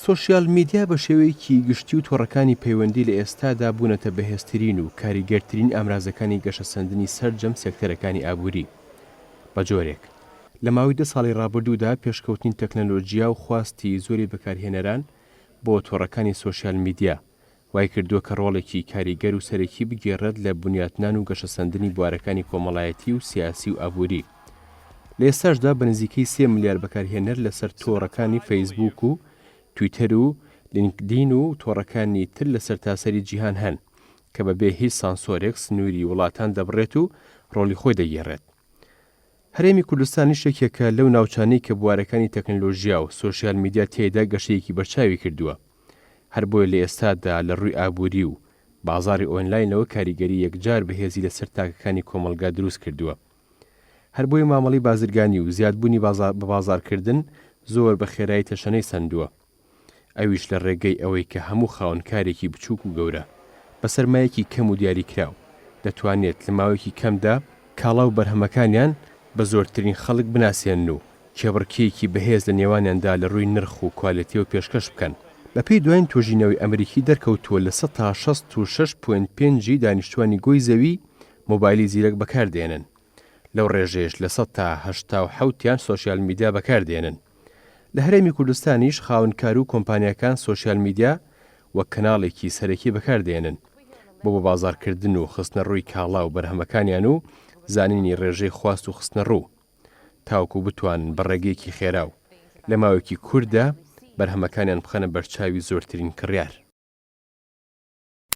سۆشیال میدیا بە شێوەیەکی گشتی و تۆڕەکانی پەیوەندی لە ئێستادا بوونەتە بەهێزترین و کاریگەرترین ئامرازەکانی گەشەسەندنی سەرجەم سێکتەرەکانی ئابووری. بە جۆرێک، لە ماوەی دە ساڵی ڕابردوودا پێشکەوتنی تەکنەلۆجیا و خواستی زۆری بەکارهێنەران بۆ تۆڕەکانی سۆشیال میدیا، وایکردووە کە ڕۆڵێکی کاریگەر و سەرەکی بگێڕێت لە بنیاتنان و گەشەسەندنی بوارەکانی کۆمەڵایەتی و سیاسی و ئابووری. لە ئێستاشدا بە نزیکەی سێ ملیار بەکارهێنەر لەسەر تۆڕەکانی فەیسبووک و تویتەر و لینکدین و تۆڕەکانی تر لە سەرتاسەری جیهان هەن کە بەبێ هیچ سانسۆرێک سنووری وڵاتان دەبڕێت و ڕۆڵی خۆی دەگێڕێت. هەرێمی کوردستانیش یەکێکە لەو ناوچانەی کە بوارەکانی تەکنەلۆژیا و سۆشیال میدیا تیایدا گەشەیەکی بەرچاوی کردووە. هەر بۆیە لە ئێستادا لە ڕووی ئابووری و بازاڕی ئۆنلاینەوە کاریگەری یەکجار بەهێزی لەسەر تاکەکانی کۆمەڵگا دروست کردووە. هەر بۆیە مامەڵەی بازرگانی و زیادبوونی بەبازاڕکردن زۆر بە خێرایی تەشەنەی سەندووە. ئەویش لە ڕێگەی ئەوەی کە هەموو خاوەن کارێکی بچووک و گەورە، بە سەرمایەکی کەم و دیاریکراو، دەتوانێت لە ماوەیەکی کەمدا کاڵا و بەرهەمەکانیان بە زۆرترین خەڵک بناسێنن و کێبڕکێیەکی بەهێز لە نێوانیاندا لە ڕووی نرخ و کوالێتیەوە پێشکەش بکەن. بەپێی دواین توێژینەوەی ئەمریکی دەرکەوتووە 66 point پێنج ی دانیشتوانی گۆی زەوی مۆبایلی زیرەک بەکاردێنن، لەو ڕێژەیەش 87% یان سۆشیال میدیا بەکاردێنن. لە هەرێمی کوردستانیش خاوەنکار و کۆمپانیاکان سۆشیال میدیا وەک کەناڵێکی سەرەکی بەکاردێنن بۆ بەبازاڕکردن و خستنەڕووی کاڵا و بەرهەمەکانیان و زانینی ڕێژەی خواست و خستنەڕوو تاوەکو بتوانن بە ڕێگەیەکی خێرا و لە ماوەیەکی کورتدا بەرهەمەکانیان بخەنە بەرچاوی زۆرترین کڕیار.